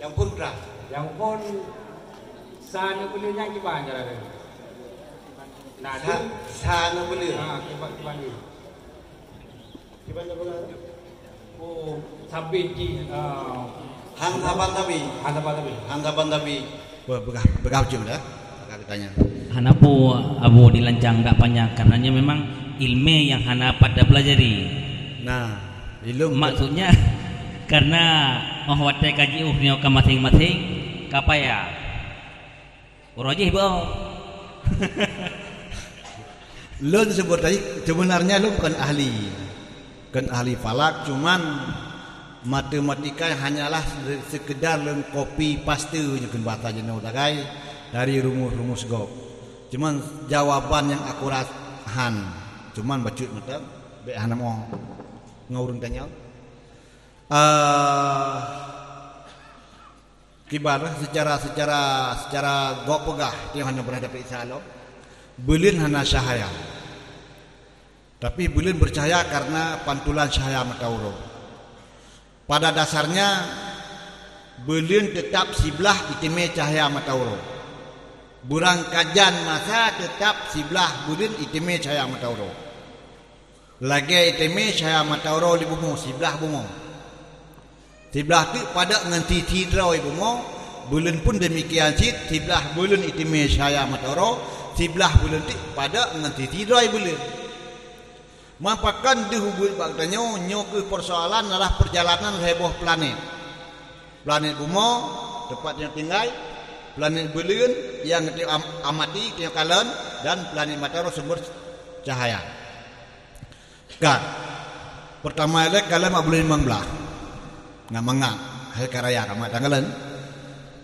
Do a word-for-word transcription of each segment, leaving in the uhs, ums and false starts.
Nyang phôn krah. Nyang phôn sa neubeuleueh nyan kiban cara dia. Nah, sa, tu sa neubeuleueh. Ha, kiban, kiban dia. Kiban neubeuleueh. Oh, sabit jih, ah. Han saban tabi. Han saban tabi. Han saban tabi. Wah, peugah, peugah ucok dah. Peugah geutanyong. Hana peue Abu dilancang dak panyang, karenanya memang ilmu nyang hana pat tapeulajari. Nah, ilmu. Maksudnya, karena oh watèe ka jiôh nyoe ka maséng-maséng, ka payah. Uroe jih beuh. Lôn sebenarnya, sebenarnya lôn bukan ahli. Kon ahli falak, cuman matematika hanyalah se-, sekedar lôn copy paste nyoe kon bahasa jinoe sagai dari rumus-rumus gob. Cuman jawaban nyang akurat han. Cuman bacut mantong, bèk hana mo ngon ureueng tanyong. Ah, kiban secara, secara, secara gob peugah, teuh hana pernah dapat isa lom. Buleuen hana cahaya. Tapi buleuen bercahaya karena pantulan cahaya mata uroe. Pada dasarnya, buleuen tetap siblah iteumé cahaya mata uroe. Beurangkajan masa tetap siblah buleuen iteumé cahaya mata uroe. Lagèe iteumé cahaya mata uroe di bumoe, siblah bumoe. Siblah teuk padub ngon sisi droe bumoe, buleuen pun demikian cit, siblah buleuen iteumé cahaya mata uroe, siblah buleuen teuk padub ngon sisi droe buleuen. Maka pakon deuh ubit bak geutanyoe, nyoe keuh persoalan adalah perjalanan lhèe boh planet. Planet bumoe, teumpat tanyoe tinggai, planet buleuen nyang tanyoe am-, amati, tanyoe kalon, dan planet mata uroe sumber cahaya. Ka. Pertama ilèe kalon bak buleuen limong blah. Ngon mangat, hai ka raya ka mangat tanggalan.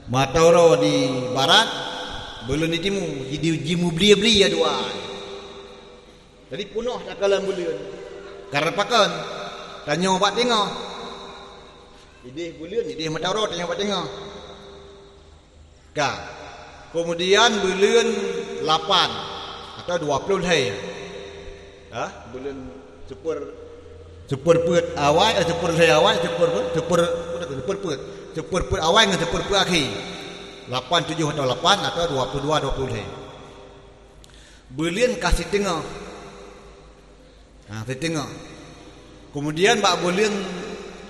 Mata uroe di barat, buleuen di timu, jadi jimublie-blie ya dua. Jadi peunoh takalon buleuen. Karena pakon? Tanyoe bak teungoh. Idéh buleuen, idéh mata uroe, tanyoe bak teungoh. Ka. Kemudian buleuen lapan atau dua puluh lhèe. Ha? Buleuen seupeu, seupeu peuet awai, eh, seupeu lhèe awai, seupeu, seupeu, seupeu peuet. Seupeu peuet awai ngon seupeu peuet akhé. Lapan tujoh atau lapan atau dua puluh dua, dua puluh lhèe. Buleuen ka siteungoh. Ha, siteungoh. Kemudian bak buleuen,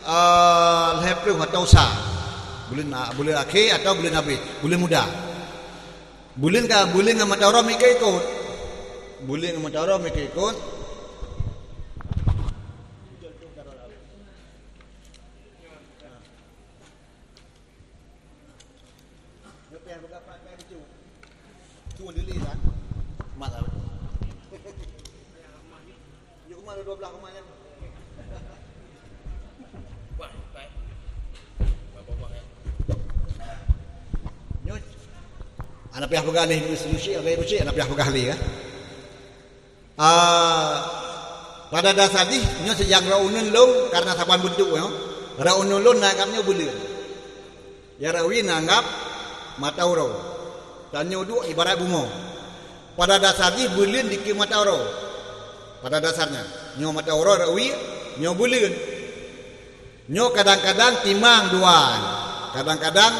eh, lhèe ploh atau sa. Buleuen, ah, buleuen akhé atau buleuen habéh, buleuen muda. Buleuen ka, buleuen ngon mata uroe meuikot-ikot. Buleuen ngon mata uroe meuikot-ikot. Nyoe pih buka pat pih lucu. Tu lili kan? Mat lah. Nyoe rumah ada dua belah rumah kan? Wah, baik. Bapak-bapak ya. Nyoe. Anak pih peugah lé, lucu, lucu, anak pih peugah lé kan? Ah, pada dasar jih, nyoe sejak rot uneun lôn, karena saban beuntuk nyoe, rot uneun lôn na anggap nyoe buleuen. Ya, rot wie na anggap mata uroe. Dan nyoe duek ibarat bumoe. Pada dasar jih buleuen dikeue mata uroe. Pada dasarnya, nyoe mata uroe, rot wie, nyoe buleuen. Nyoe kadang-kadang timang dua. Kadang-kadang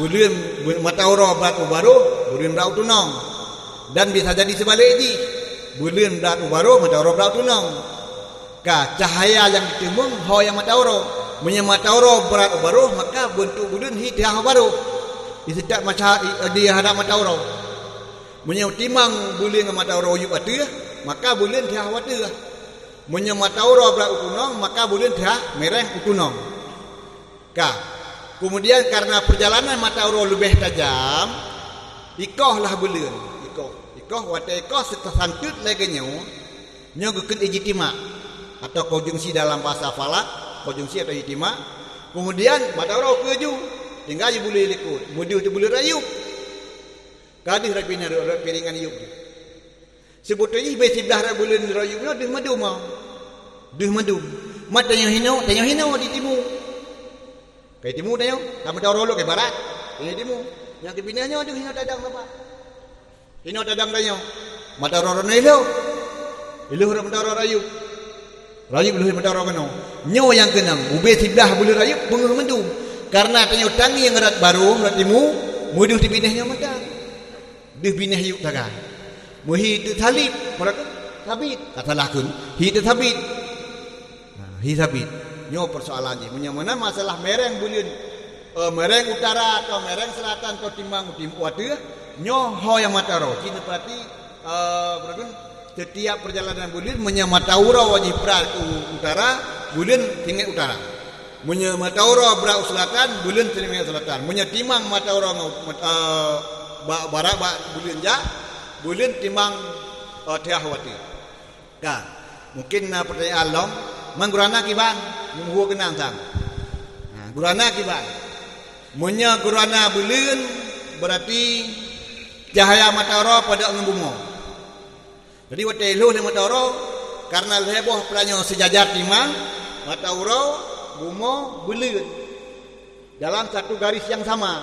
buleuen bu-, mata uroe brat u barôh, buleuen brat u tunong. Dan bisa jadi seubalik jih. Buleuen brat u barôh, mata uroe brat u tunong. Ka, cahaya nyang jiteumeung ho nyang mata uroe. Meunyoe mata uroe brat u barôh, maka beuntuk buleuen hi teuhah u barôh. Di setiap maca-, i-, di hadap mata uroe. Meunyoe timang buleuen ngon mata uroe yup ateueh, maka buleuen teuhah u ateueh. Meunyoe mata uroe brat u tunong, maka buleuen teuhah mirèh u tunong. Ka. Kemudian, karena perjalanan mata uroe leubeh tajam, ikoh lah buleuen. Ikoh. Ikoh, watèe ikoh seuteusanteuet lagèe nyoe, nyoe geukheun ijtima. Atau konjungsi dalam bahasa falak, konjungsi atau ijtima. Kemudian, mata uroe keue ju. Tinggai ju buleuen likot. Meudeuh teuh buleuen rayup. Ka deuh rot piringan, rot piringan yup. Seubeutôi jih bèe siblah rot buleuen rot yup nyoe deuh mandum, ah. Deuh mandum. Mat tanyoe hinoe, tanyoe hinoe di timu. Ka timu tanyoe, ka mata uroe lôn ka barat. Tanyoe timu. Nyang keubinéh nyoe deuh hinoe tadong saban. Hinoe tadong tanyoe. Mata uroe nyoe ilôh. Ilôh rot mata uroe rayup. Rayup lheueh mata uroe keunoe. Nyoe nyang keunong, ubé siblah buleuen rayup beungéh mandum. Karena tanyoe tangieng rot barô, rot timu, meudeuh teubinéh nyoe mata. Deuh binéh yub sagai. Meuhi teusalib, meuraka sabit. Ka salah kheun. Hi teusalib. Nah, hi sabit. Nyoe persoalan jih. Meunyoe meunan masalah mereng buleuen, eh, mereng utara atau mereng selatan atau timang u tim-, u ateueh, nyoe ho nyang mata uroe. Cit neupeurati, eh, meuraka, setiap perjalanan buleuen, meunyoe mata uroe jih brat u utara, buleuen singoh utara. Meunyoe mata uroe brat u selatan, buleuen singoh selatan. Meunyoe timang mata uroe ngon, eh, bak barat, bak buleuen jak, buleuen timang, eh, teuah u ateueh. Ka. Mungkin na pertanyaan lom, man gurana kiban, meunyoe keunang sang. Ha, gurana kiban. Meunyoe gurana buleuen, berarti cahya mata uroe padub ngon bumoe. Jadi, watée lhôh lé mata uroe, karena lhée boh peulanyô seujajar timang, mata uroe, bumoe, buleuen. Dalam satu garis yang sama.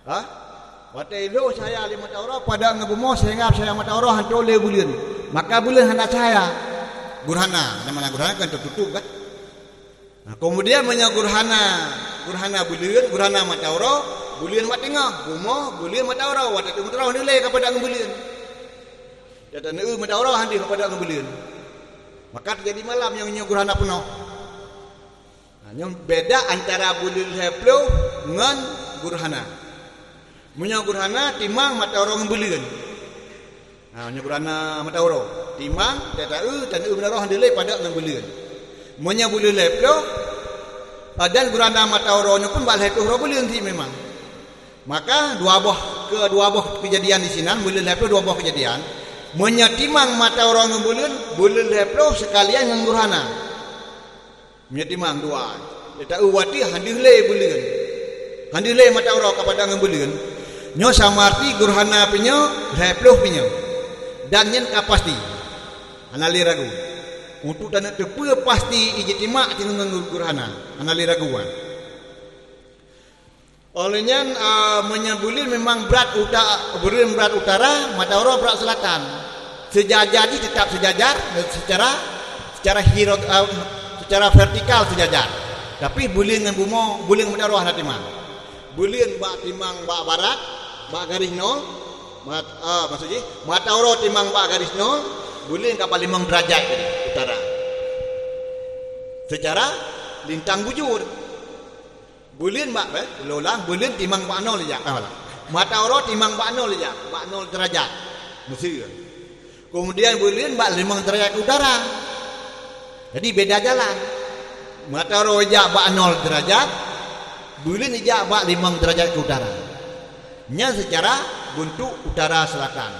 Ha? Watée lhôh cahya lé mata uroe padub ngon bumoe, sehingga cahya mata uroe hantom lé buleuen. Maka buleuen hana cahya. Gurhana, nama gurhana kan teututup kan? Nah, kemudian meunyoe gurhana, gurhana buleuen, gurhana mata uroe, buleuen bak teungoh, bumoe, buleuen mata uroe, watée teungoh mata uroe hantom lé ka padub ngon buleuen. Watée teungoh mata uroe hantom ka padub ngon buleuen. Maka teujadi malam nyang nyoe gurhana peunoh. Nah, nyoe beda antara buleuen lhée ploh ngon gurhana. Meunyoe gurhana, timang mata uroe ngon buleuen. Nah, meunyoe gurhana mata uroe, timang, teungoh mata uroe hantom lé padub ngon buleuen. Meunyoe buleuen lhée ploh, dan gurhana mata uroe nyoe pun bak lhée ploh uroe buleuen cit memang. Maka dua boh, kedua boh kejadian di sinan, buleuen lhée ploh dua boh kejadian. Meunyoe timang mata uroe ngon buleuen, buleuen lhée ploh seukalian ngon gurhana. Meunyoe timang dua, teungoh u ateueh hantom lé buleuen. Hantom lé mata uroe ka padub ngon buleuen. Nyoe sama arti gurhana pih nyoe, lhée ploh pih nyoe. Dan nyan ka pasti. Hana lé ragu. Untuk taneuk teupeue pasti ijitimak teungoh ngon gurhana. Hana lé ragu, kan? Óh lheueh nyan, a, meunyoe buleuen memang brat uta-, buleuen brat utara, mata uroe brat selatan. Seujajar jih teutap seujajar, secara, secara hiro-, a, secara vertikal seujajar. Tapi buleuen ngon bumoe, buleuen mata uroe hana timang. Buleuen bak timang bak barat, bak garis nol, mat-, a, maksud jih, mata uroe timang bak garis nol, buleuen ka bak limong derajat tadi, utara. Secara lintang bujur. Buleuen bak, eh, ulang, buleuen timang bak nol ijak. Ah, ulang. Mata uroe timang bak nol ijak, bak nol derajat. Mesir. Kemudian buleuen bak limong derajat ke utara. Jadi beda jalan. Mata uroe ijak bak nol derajat, buleuen ijak bak limong derajat ke utara. Nyan secara bentuk utara selatan.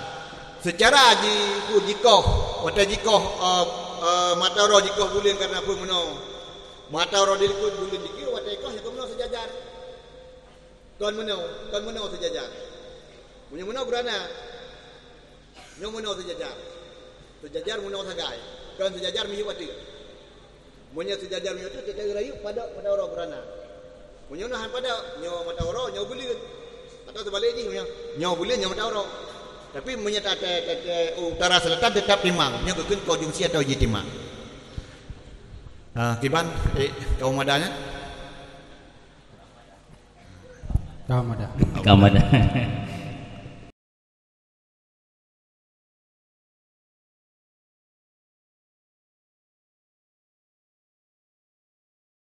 Secara ji-, jikoh, watée jikoh, eh, eh, mata uroe jikoh buleuen karena peue meunoe. Mata uroe dilikot buleuen dikeue watée koh nyoe meunoe seujajar. Kon meunoe, kon meunoe seujajar. Meunyoe meunoe gurana, nyoe meunoe seujajar. Seujajar meunoe sagai. Kon seujajar miyueb ateueh. Meunyoe seujajar miyueb ateueh, teutap rayeuk padub mata uroe gurana. Meunyoe na han padub, nyoe mata uroe, nyoe buleuen. Atau seubalik jih, nyoe, nyoe buleuen, nyoe mata uroe. Tapi meunyoe ta-, ta-, ta-, ta-, utara selatan teutap timang. Nyoe geukheun konjungsi atau ijitimak. Ah, kiban, eh, kaum mada nyan? Kaum mada. Kaum mada.